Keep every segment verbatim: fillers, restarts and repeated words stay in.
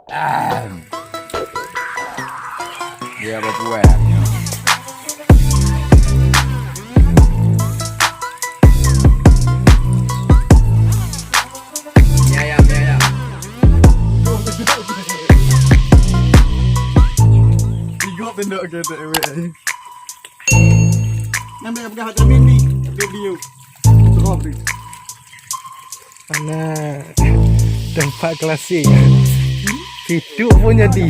Ah. Dia apa buat? Mie ayam, mie ayam. Tiga tendok ke tak, weh. Nampak pegang hati Mimi, video. Terobek. Mana tempat klasik. Situ pun jadi.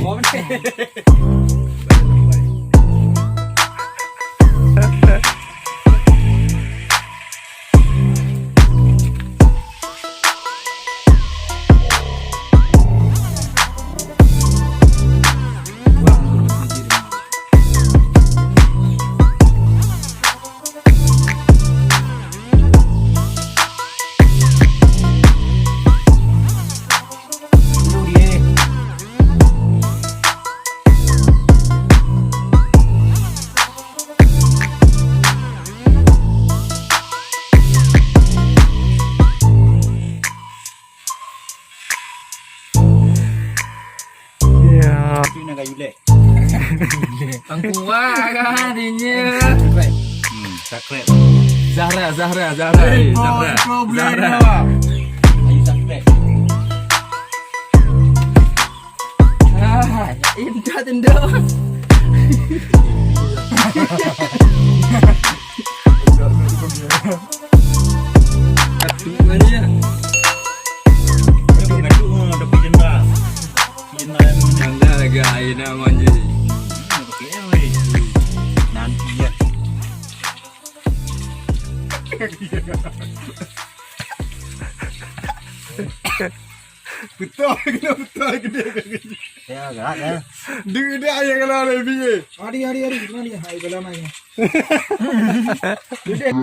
Ya. Itu nak kayu leh. Tangkuak kan dia. Hmm, subscribe. Zahra, Zahra, Zahra. Eh, eh, Zahra. Zahra. Ayo subscribe. Ah, indah tenda. Katu mana ya? Katu, katu, tapi jendela. Jendela yang mana? Jendela lagi air nak mandi. Hmm, okey, weh. Nanti ya. Betul, kena betul, kena. Ya, gerak ya. Dia, dia ayah kalau ada B A. Hari, hari, hari. Mana dia? Hai, kalau mana? Duduk.